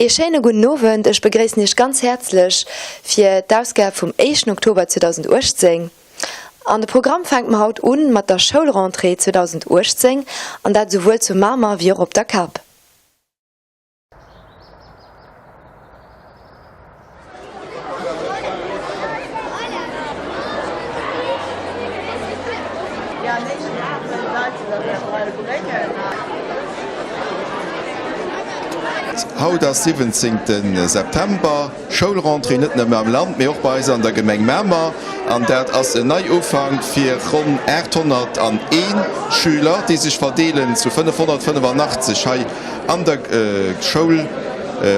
Ee schéine gudden Owend, ech begréissen Iech ganz häerzlech fir d'Ausgab vum éischten Oktober 2018. An de Programm fänkt mer haut un mat der Schoulrentrée 2018, an dat esouwuel zu Mamer wéi och op der Kap. Haut ass 17 September, Schoulrentrée net nëmme am Land, mee och bei eis an der Gemeng Mamer. An dat ass en Neiufank fir ronn 801 Schüler, déi sech verdeelen zu 585 hei an der Schoul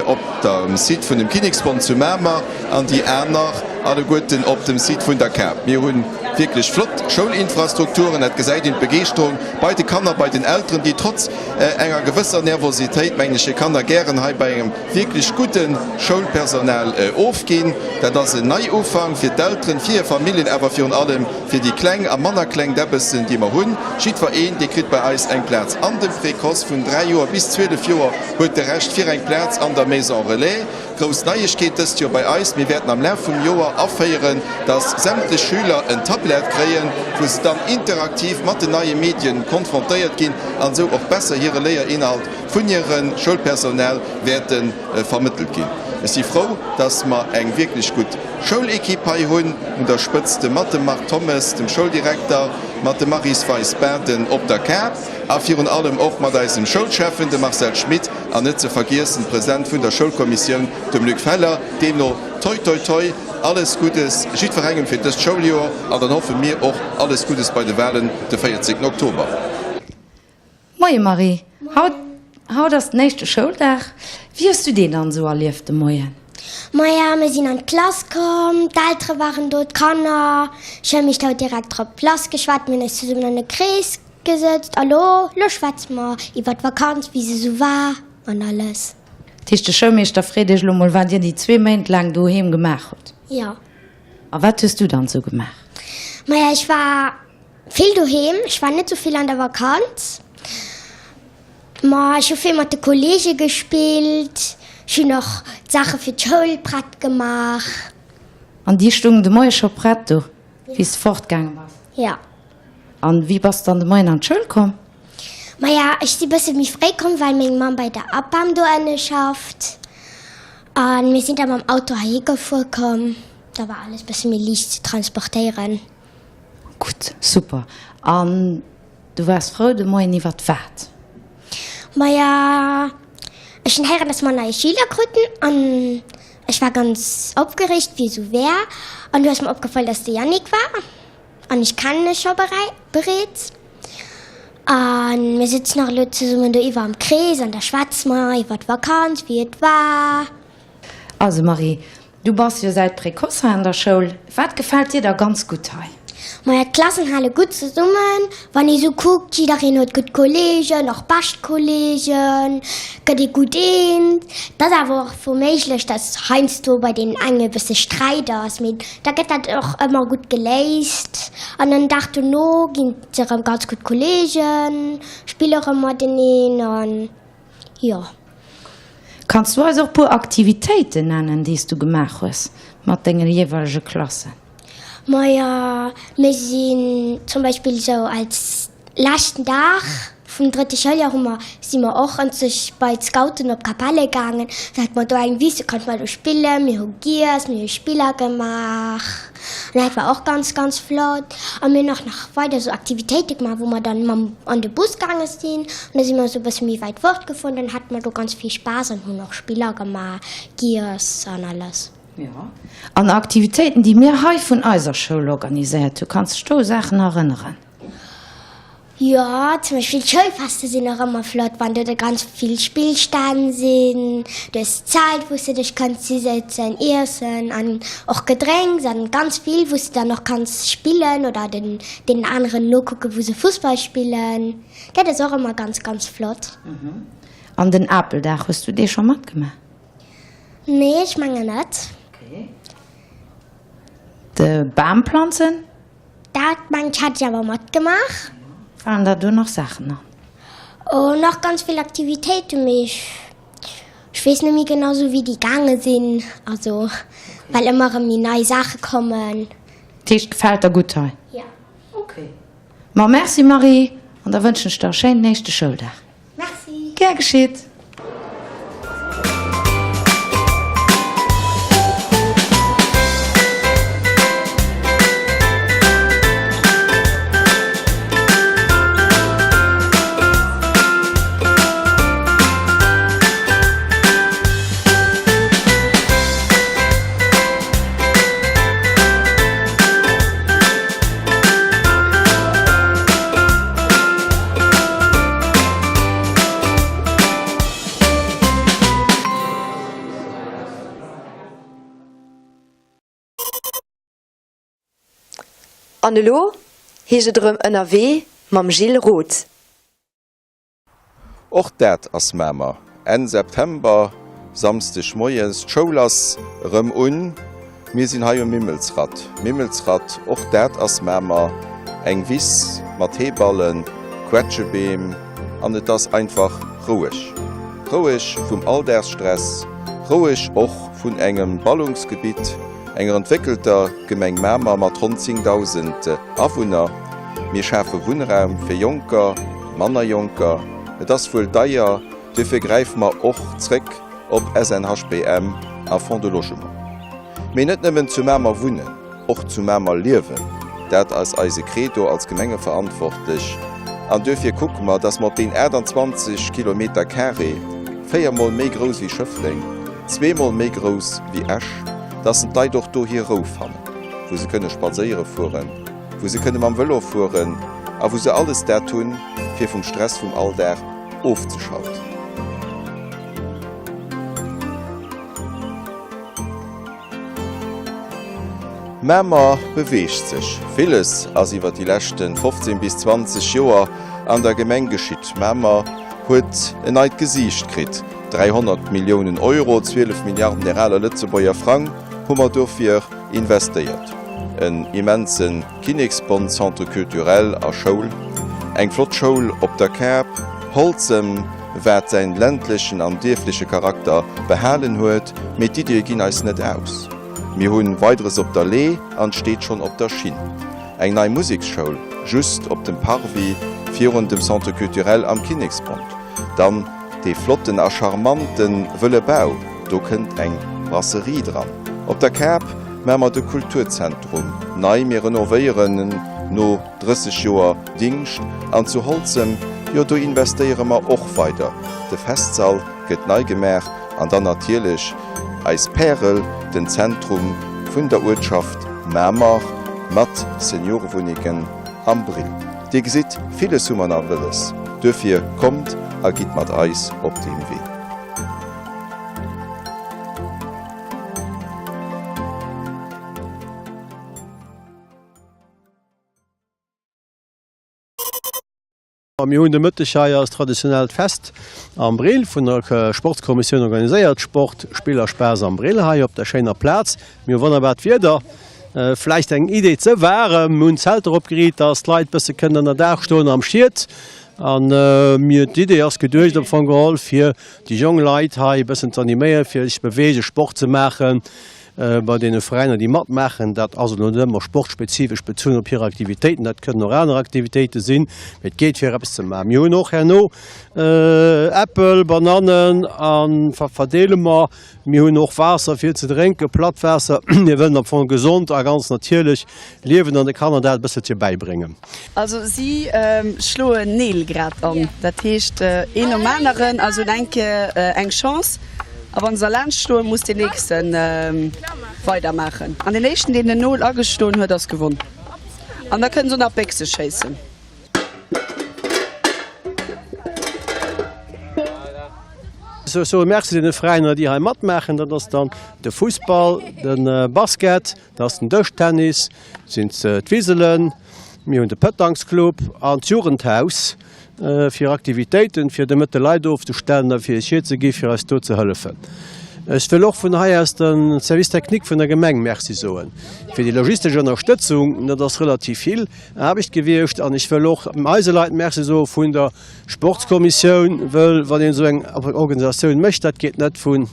op dem Site vun dem Kinneksbond zu Mamer an déi aner alleguerten op dem Site vun der Kap. Mir hu wierklech flott Schoulinfrastrukturen, dat gesäit een, d'Begeeschterung bei de Kanner, bei den Elteren, déi trotz enger gewësser Nervositéit, mengen ech, hir Kanner gären hei bei engem wierklech gudde Schoulpersonal ofginn. Dat ass en Neiufank fir d'Elteren, fir hir Familljen, awer virun allem fir déi kleng a manner kleng Däbbessen, déi mer hunn. Jiddwer een, dee kritt bei eis eng Plaz an dem Précoce. Vun 3 Joer bis 12 Joer huet de Recht fir eng Plaz an der Maison Relais. Grouss Neiegkeet dëst Joer bei eis, Mir wäerten am Laf vum Joer aféieren, dass sämtlech Schüler en Tablett kréien, wou se dann interaktiv mat den neie Medien konfrontéiert ginn an esou och besser hire Léierinhalt vun hire Schoulpersonal wäerte vermëttelt ginn. Ech si frou, dass mer eng wierklech gutt Schoulequipe hei hunn, un der Spëtzt mat dem Marc Thommes, dem Schouldirekter, mat dem Maryse Weis-Baden op der Kap a virun allem och mat eisem Schoulschäffen, dem Marcel Schmit, an net ze vergiessen de President vun der Schoulkommissioun, dem Luc Feller. Deemno toi toi toi, alles Guddes jiddwerengem fir dëst Schouljoer an dann hoffe mir och alles Guddes bei de Walen de 14 Oktober. Moie Marie, haut haut ass den éischte Schouldag. Wéi hues du deen dann esou erlieft de Moien? Maja, mir sinn an d'Klass komm, d'Eltere waren do, d'Kanner. Ech hu mech haut direkt drop lassgeschwat, mir hunn eis zesummen an e Krees gesëtzt a lo, lo schwätze mer iwwer d'Vakanz, wéi se esou war an alles. Dat heescht, de Schoulmeeschter freet iech elo mol, wat dir déi zwee Méint laang doheem gemaach hutt? Jo. A wat hues du dann esou gemaach? Maja, ech war Vill doheem, ech war net sou vill an der Vakanz, ma ech hu vill mat de Kollege gespillt, ech hunn och d'Saache fir d'Schoul prett gemaach. An déi stungen de Moie scho prett do, wéi s de fortgaange bass? Jo. An wéi bass de dann de Moien an d'Schoul komm? Maja, ech si bësse méi fréi komm, well meng Mamm bei der APEM do ënne schafft a mir sinn da mam Auto heihi gefuer komm, da war alles bësse méi liicht ze transportéieren. Gutt, super. An du waars frou de Moien iwwert wat? Maja, ech hunn héieren, dass mer nei Schüler kruten an ech war ganz opgereegt, wie esou wär. An du ass mer opgefall, dass de Yannick war an ech kennen e scho bereets. A mir sëtzen och elo zesummen do iwwer am Krees an da schwätze mer iwwer d'Vakanz, wéi et war. Also Marie, Du bass jo säit Précoce hei an der Schoul. Wat gefält dir da ganz gutt hei? Maja, d'Klassen hale gutt zesummen. Wann ee sou kuckt, jiddereen huet gutt Kolleegen, och bescht Kolleegen, gëtt ee gutt eens. Et ass awer och vu méiglech, dass heiansdo bei deenen engen e bësse Sträit ass, mee da gëtt dat och ëmmer gutt geléist. An den Dag dono ginn se erëm ganz gutt Kolleegen, spille erëm mateneen an. Jo. Kanns du eis och puer Aktivitéiten nennen, déi s du gemaach hues mat denge jeeweilege Klassen? Majo, mir sinn zum Beispill esou als leschten Dag vum drëtte Schouljoer hu mer, si mer och ënzeg bei d'Scouten op Capelle gaangen. Da hate mer do eng Wiss, do konnte mer do spillen. Mir hu giess, mir hu Spiller gemaach an dat war och ganz, ganz flott. A mir hunn och nach weider esou Aktivitéite gemaach, wou mer dann mam an de Bus gaange sinn. An da si mer esou e bësse méi wäit fort gefuer. Dann hate mer do ganz vill Spaass an hunn och Spiller gemaach, giess an alles. Jo. An Aktivitéiten, déi mir hei vun eiser Schoul organiséiert hunn, kanns dech do u Saachen erënneren? Jo, zum Beispill d'Schoulfester sinn och ëmmer flott, wann do da ganz vill Spillstänn sinn. Du hues Zelt, wou s de dech kanns hisëtzen, iessen an och Gedrénks an ganz vill, wou s de dann och kanns spillen oder den deenen aneren nokucken, wou se Fussball spillen. Dat ass och ëmmer ganz, ganz flott. An den Apeldag, hues du dee scho matgemaach? Nee, ech mengen net. De Bam planzen? Dat mengt hat ech awer matgemaach. Falen der do nach Saachen an? Oh, nach ganz vill Aktivitéiten, mee ech. Ech weess net méi genau sou wéi déi gaange sinn, also well ëmmer erëm méi nei Saache kommen. Dat heescht gefält der gutt hei? Jo. Ok. Ma merci Marie, an da wënschen ech der e schéinen éischte Schouldag. Merci. Gär geschitt. An elo heescht et erëm Ënnerwee mam Gilles Roth. Och dat ass Mamer. Enn September, Samsdeg moies, d'Schoul ass erëm un. Mir sinn hei um Mimmelsratt. Mimmelsratt, och dat ass Mamer. Eng Wiss mat Heeballen, Quetschebeem an et ass einfach roueg. Roueg vum Alldagsstress, roueg och vun engem Ballungsgebitt, enger entwéckelter Gemeng Mamer mat ronn 10.000 Awunner. Mir schafe Wunnraum fir Jonker, manner Jonker. Et ass wuel deier, duerfir gräife mer och zréck op SNHBM a Fonds de logement. Mee net nëmmen zu Mamer wunnen, och zu Mamer liewen, dat ass eise Credo als Gemengeverantwortlech. An duerfir kucke mer, dass mer op deen 28 Kilometer carré, véiermol méi grouss wéi Schëffleng, zweemol méi grouss wéi Esch, dass d'Leit och do hir Rou fannen, wou se kënne spadséiere fueren, wou se kënne mam Vëlo fueren a wou se alles dat hunn, fir vum Stress vum Alldag ofzeschalten. Mamer beweegt sech. Villes ass iwwer déi leschte 15 bis 20 Joer an der Gemeng geschitt. Mamer huet en neit Gesiicht kritt. 300 Milliounen Euro, 12 Milliarden der aler Lëtzebuerger Frang, hu mer dofir investéiert. En immense Kinneksbond, Centre culturel a Schoul, eng flott Schoul op der Kap, Holzem, wat säin ländlechen an dierfleche Charakter behalen huet, mee d'Iddie ginn eis net aus. Mir hu Weideres op der Lee an steet schonn op der Schinn, eng nei Museksschoul just op dem Parvis virun dem Centre culturel am Kinneksbond, dann dee flotten a charmante Wëlle Bau, do kënnt eng Brasserie dran. Op der Kap maache mer de Kulturzentrum nei, mir renovéieren en no 30 Joer Dingscht an zu Holzem, jo do investéiere mer och weider, de Festsall gëtt nei gemaach an dann natierlech eis Pärel, den Zentrum vun der Uertschaft Mamer mat Seniorewunnengen am Brill. Dir gesitt, villes hu mer nach wëlles, duerfir kommt a gitt mat eis op deem Wee. Mir hunn de Mëtteg hei eist traditionellt Fest am Brill vun der Sportskommissioun organiséiert. Sport, Spill a Spaass am Brill hei op der schéiner Plaz. Mir hu wonnerbart Wieder, vläicht eng Idee ze waarem. Mir hunn Zelter opgeriit, dass d'Leit bësse kënnen ënner Daach stoen am Schiet. An mir, d'Idee ass geduecht am Fong geholl fir déi jonk Leit hei e bëssen z'animéieren, fir sech beweegen, Sport ze maachen. Bei deene Veräiner, déi matmaachen, dat ass elo net ëmmer sportspezifesch bezunn op hir Aktivitéiten, dat kënnen och aner Aktivitéite sinn, mee et geet fir eppes ze maachen. Mir hunn och herno Äppel, Banannen a verdeele mer. Mir hunn och Waasser fir ze drénken, Plattwaasser. Mir wëllen am Fong gesond a ganz natierlech liewen an de Kanner dat e bësselche bäibréngen. Also si schloen Neel grad an, dat heescht een nom aneren, also hunn eng Kéier eng Chance. A wann se erlaanscht schloen, muss deen nächsten weidermaachen. An deen éischten, deen den Nol ageschloen huet, ass gewonn. An da kënnen se och nach Béchse schéissen. Ech soe Merci deene Veräiner, déi hei matmaachen. Dat ass dann de Fussball, de Basket, dat ass den Dëschtennis, sinn d'Wiselen, mir hunn de Pëtangsclub an d'Jugendhaus. Fir Aktivitéiten, fir de Mëtte Leit ofzestellen a fir eis hierzeginn, fir eis do ze hëllefen. Ech wëll och vun hei aus dem Service technique vun der Gemeng Merci soen fir déi logistesch Ënnerstëtzung. Dat ass relativ vill Aarbecht gewiescht. An ech wëll och eise Leit Merci soe vun der Sportskommissioun, wëll wann een esou eng Organisatioun mécht, dat geet net vu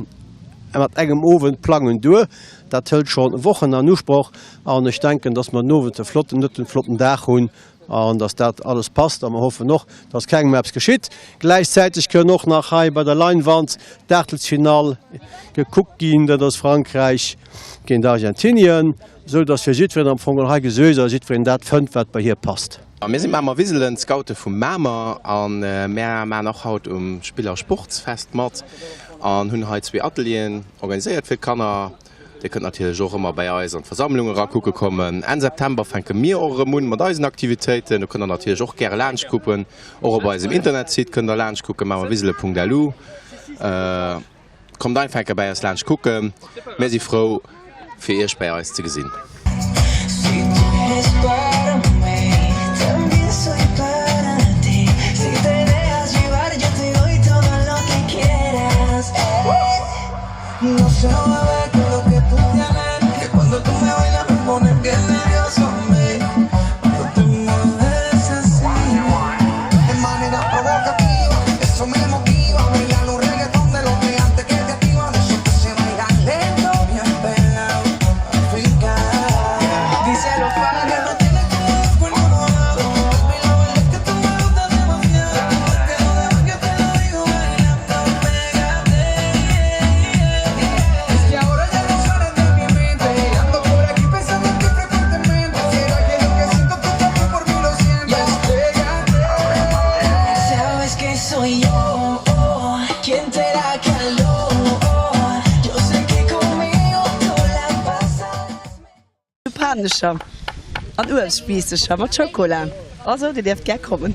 mat engem Owend plangen duer, dat hëlt scho Wochen an Usproch. An ech denken, dass mer den Owend e flotten, net en flotten Dag hunn an dass dat alles passt. A mer hoffen och, dass kengem eppes geschitt. Gläichzäiteg kënn och nach hei bei der Leinwand d'Aachtelsfinall gekuckt ginn, dat ass Frankräich géint Argentinien, esou dass fir jiddwereen am Fong hei gesuergt ass a jiddwereen dat fënnt, wat bei hie passt. Mir sinn d'Mamer Wiselen, d'Scoute vu Mamer, a mär maachen och haut um Spill a Sportsfest mat an hunn hei zwee Atelieren organiséiert fir d'Kanner. Dir kënnt natierlech och ëmmer bäi eis an d'Versammlung era kucke kommen. Enn September fänke mir och erëm un mat eisen Aktivitéiten. Do kënnt der natierlech och gäre laanscht kucken. Och op eisem Internetsite kënnt der laanscht kucken, mamerwisele.lu. Kommt einfach enke bäi eis laanscht kucken. Mir si frou fir iech bäi eis ze gesinn. Panescher an Uebstspiissercher mat Schokola. Also, dir dierft gär kommen.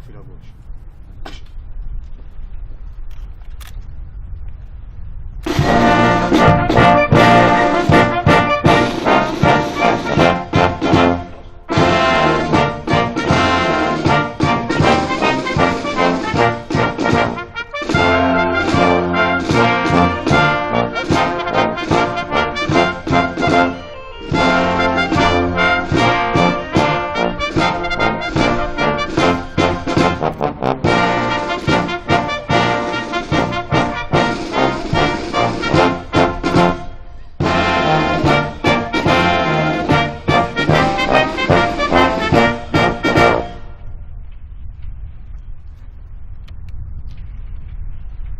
A vill Erfolleg.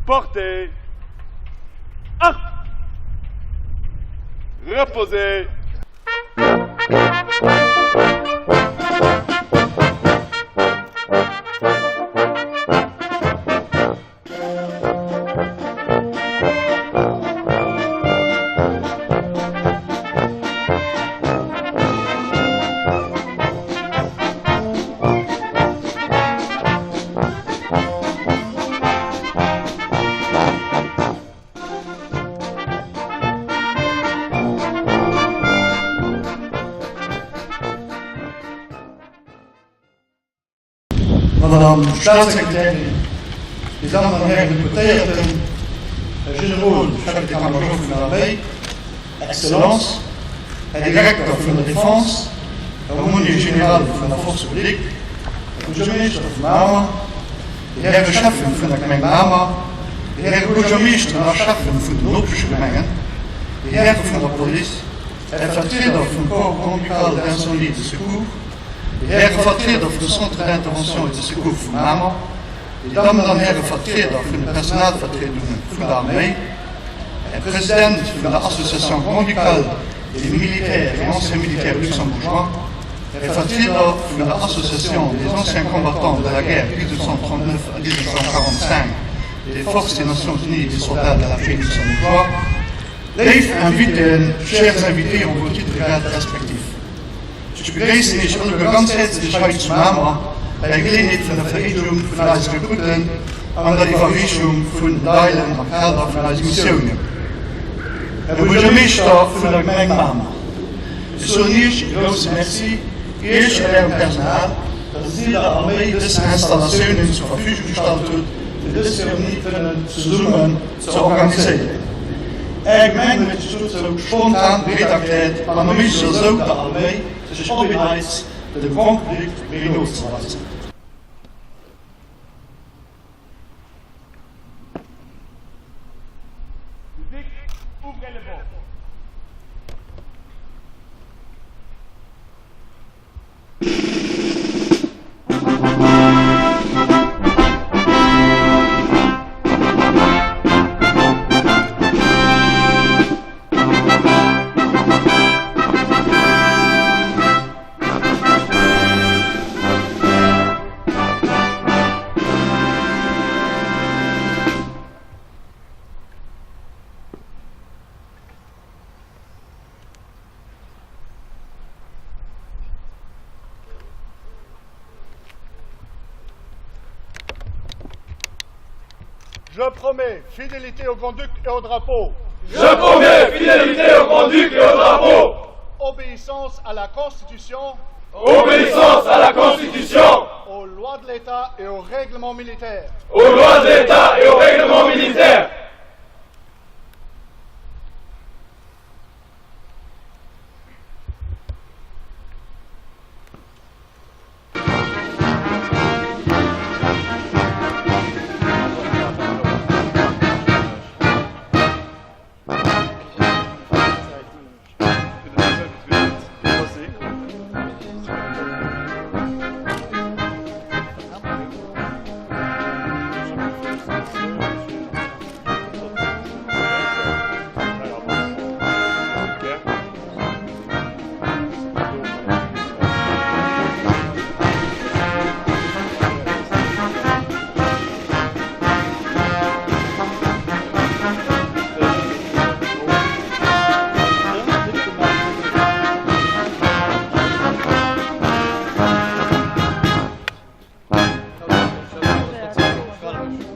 Portez Armes Reposez Madame Staatssekretärin, Dir Dammen an Hären Deputéierten, Här Generol, Chef d'état-major vun der Arméi, Excellence, Här Direkter vun der Défense, Här Aumônier général vun der Force publique, Här Buergermeeschter vu Mamer, Dir Häre Schäffen vun der Gemeng Mamer, Dir Häre Buergermeeschteren a Schäffen vun den Nopeschgemengen, Dir Häre vun der Police, Här Vertrieder vum Corps grand-ducal d'incendie et de secours, Dir Häre Vertrieder vum Centre d'intervention et de secours vu Mamer, Dir Dammen an Häre Vertrieder vun de Personalvertriedunge vun der Arméi, Här President vun der Association grand-ducale des militaires et anciens militaires luxembourgeois, Här Vertrieder vun der Association des anciens combattants de la guerre 1939 à 1945 des Forces des Nations Unies et des soldats de la paix luxembourgeois, Léif Invitéen, chers invités en vos titres et grades respectifs, Ech begréissen Iech alleguer ganz häerzlech hei zu Mamer bäi Geleeënheet vun der Vereedegung vun eise Rekrutten an der Iwwerreechung vun Medailen am Kader vun eise Missiounen. Här Buergermeeschter vun der Gemeng Mamer, ech soen Iech e grousse Merci, Iech an Ärem Personal, datt Dir der Arméi dës Installatiounen zur Verfügung gestallt hutt, fir dës Zeremonie kënnen zesummen ze organiséieren. Är Gemeng huet sech dozou spontan bereet erkläert an erméiglecht esou der Arméi, sech op een Neits dem Grand Public méi no ze weisen. Musique, ouvrez le bal. Je promets fidélité au Grand-Duc et au drapeau. Je promets fidélité au Grand-Duc et au drapeau. Obéissance à la Constitution. Obéissance à la Constitution. Aux lois de l'État et au règlement militaire. Aux lois de l'État et au règlement militaire.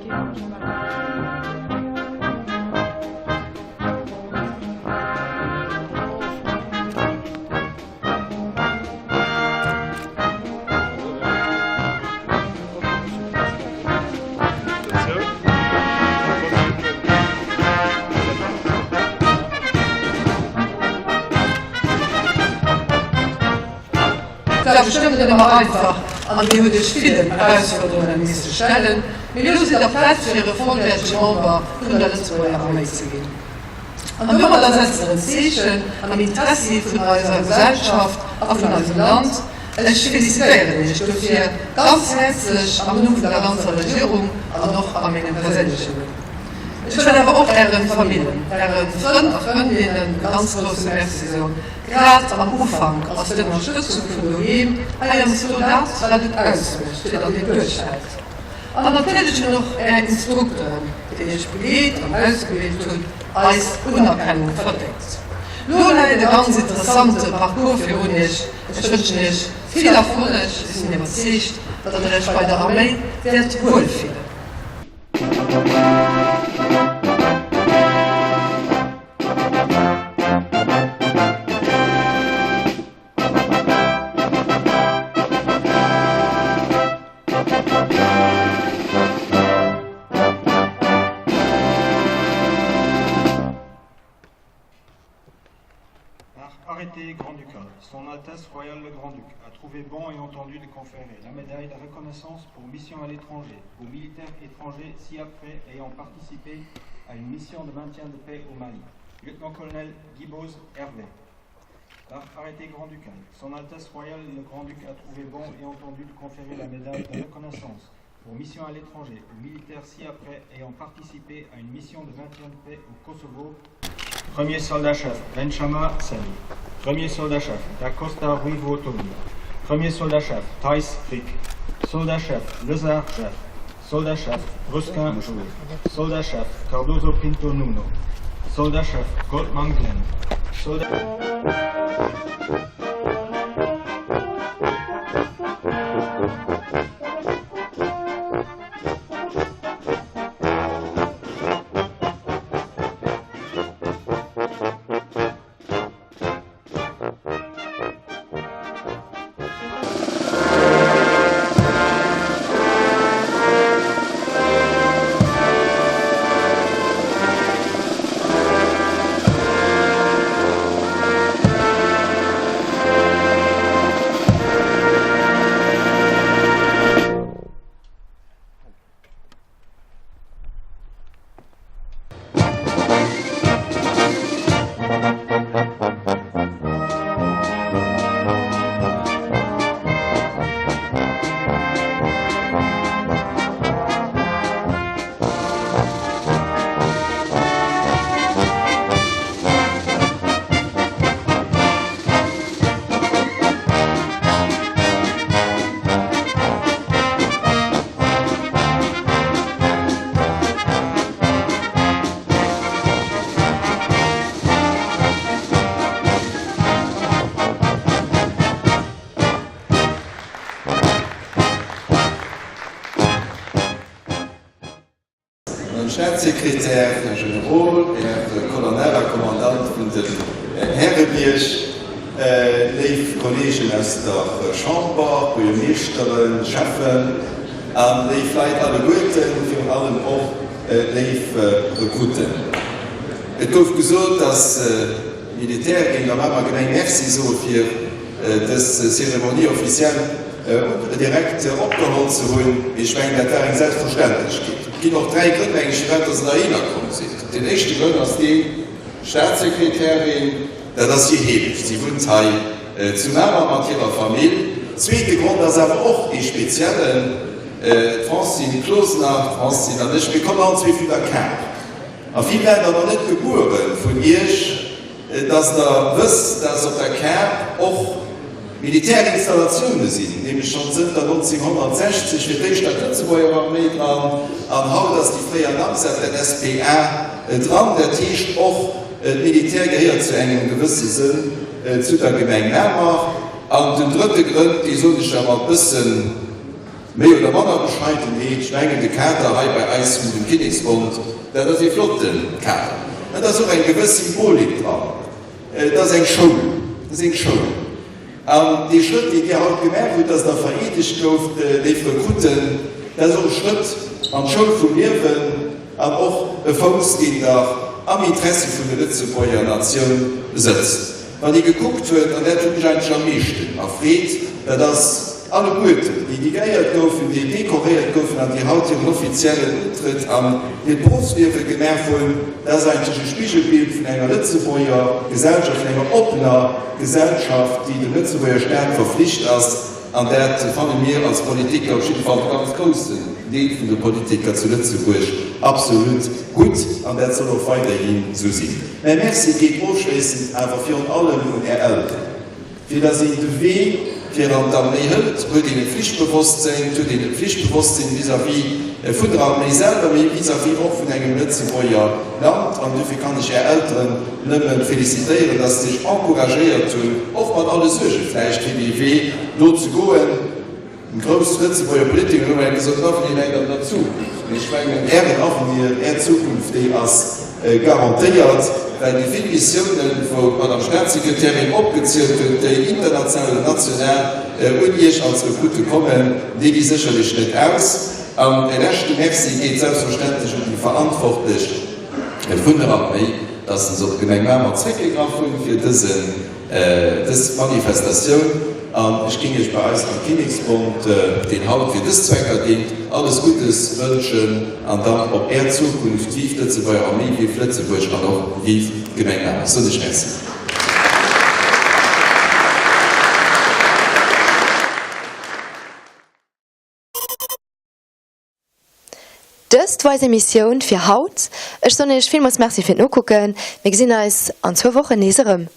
Et war bestëmmt net ëmmer einfach an Dir hutt Iech villen Erausfuerderunge misse stellen, mee elo sidd Der prett fir e vollwäertege Member vun der Lëtzebuerger Arméi ze ginn. An domadder setzt Der en Zeechen am Interessi vun eiser Gesellschaft a vun eisem Land. Ech felicitéieren Iech dofir ganz häerzlech am Numm vun der ganzer Regierung an och a mengem perséinlechen Numm. Ech wëll awer och Äre Famillen, Äre Frënn a Frëndinnen e ganz grousse Merci soen. Grad am Ufank ass d'Ënnerstëtzung vun doheem heiansdo dat, wat et ausmécht, fir datt een duerchhält. An natierlech hunn och Är Instrukteren, déi Iech begleet an ausgebilt hunn, eis Unerkennung verdéngt. Lo läit e ganz interessante Parcours virun Iech. Ech wënschen Iech vill Erfolleg. Ech sinn iwwerzeegt, datt Der Iech bei der Arméi wäert wuel fillen. Par arrêté grand-ducal, Son Altesse Royale le Grand-Duc a trouvé bon et entendu de conférer la médaille de reconnaissance pour mission à l'étranger aux militaires étrangers ci-après ayant participé à une mission de maintien de paix au Mali. Lieutenant-colonel Guy Hervé. Par arrêté grand-ducal, Son Altesse Royale le Grand-Duc a trouvé bon et entendu de conférer la médaille de reconnaissance pour mission à l'étranger aux militaires ci-après ayant participé à une mission de maintien de paix au Kosovo. Premier soldat-chef Benchama Sani. Premier soldat-chef Dacosta Ruivo Tony. Premier soldat-chef Thijs Rick. Soldat-chef Lezard Jeff. Soldat-chef Brusquin Joe. Soldat-chef Cardoso Pinto Nuno. Soldat-chef Goldman Glenn. Soldat Madame Staatssekretär, Här Generol, Här Colonel a Kommandant vun dem Härebierg, léif Kolleegen aus der Chamber, Buergermeeschteren, Schäffen a léif Leit alleguerten, virun allem och léif Rekrutten. Et gouf gesot, dass d'Militär géing der Mamer Gemeng Merci soe fir dës Cérémonie officielle direkt opgeholl ze hunn, mee ech mengen, dat war eng Selbstverständlechkeet. Et ginn och dräi Grënn, meng ech, firwat dass Der heihinner komm sidd. Deen éischte Grënn ass deen, D'Staatssekretärin, dat ass hir Heemecht, si wunnt hei zu Mamer mat hirer Famill. Zweete Grond ass awer och ee speziellen, D'Francine Closener, d'Francine an ech, mir kommen allen zwee vun der Kap. A vill waren der nach net gebueren vun Iech. Dass Der wësst, dass op der Kap och Militärinstallatioune sinn, nämlech schonn zënter 1960 fir d'éischt war d'Lëtzebuerger Arméi dran an haut ass déi fréier NAMSAT-SPA dran. Dat heescht, och d'Militär gehéiert zu engem gewësse Sënn zu der Gemeng Mamer. An den drëtte Grënd, dee soen ech da mat bësse méi oder manner Bescheidenheet. Oppenheet. Ech mengen, de Kader hei bei eis vun dem Kinneksbond, dat ass ee flotte Kader. Et ass och eng gewëss Symbolik dran. Et ass eng Schoul. Et ass eng Schoul. An dee Schrëtt, deen Dir haut gemaach hutt, dass Der vereedegt gouft, léif Rekrutten, dat ass och e Schrëtt an d'Schoul vum Liewen an och e Fouss, deen Der am Interessi vun der Lëtzebuerger Natioun sëtzt. Wann ee gekuckt huet, an dat huet mech eigentlech am meeschten erfreet, dat ass alleguerten déi, déi geéiert goufen, déi dekoréiert goufen an déi haut hiren offiziellen Untrëtt an hiert Beruffsliewe gemaach hunn, dat ass eigentlech e Spigelbild vun enger Lëtzebuerger Gesellschaft, vun enger oppener Gesellschaft, déi dem Lëtzebuerger Staat verflicht ass. An dat fanne mir als Politiker, op jidde Fall de ganz groussen Deel vun de Politiker zu Lëtzebuerg, absolut gutt. An dat soll och weiderhin esou sinn. Mäi Merci geet ofschléissend awer virun allem un Är Elteren, fir datt een de Wee fir an d'Arméi hëlt, huet een e Pflichtbewosstsinn, et huet een e Pflichtbewosstsinn vis-à-vis vun der Arméi selwer, mee vis-à-vis och vun engem Lëtzebuerger Land. An dofir kann ech Är Elteren nëmme felicitéieren, datt se Iech encouragéiert hunn, och mat alle Suerge vläicht, fir dee Wee do ze goen. Grouss Lëtzebuerger Politiker hunn ëmmer eng gesot, Avenir läit an der Zukunft. Mee ech mengen, Ären Avenir, Är Zukunft, déi ass garantéiert, well déi vill Missiounen, wou d'Madame Staatssekretärin opgezielt huet, déi international oder national un Iech als Rekrutte kommen, déi gi sécherlech net aus. An e leschte Merci geet selbstverständlech un déi Verantwortlech vun der Arméi, dass se op d'Gemeng Mamer zréckgegraff hunn, fir dësen, Dës Manifestatioun, an ech géing Iech bei eis am Kinneksbond, deen haut fir dës Zwecker dingt, alles Guddes wënschen an dann op Är Zukunft. Vive d'Lëtzebuerger Arméi, vive Lëtzebuerg an och vive d'Gemeng Mamer. Soen ech Merci. Dëst war eis Emissioun fir haut. Ech soen iech villmools Merci fir d'Nokucken. Mir gesinn eis an zwou Wochen nees erëm.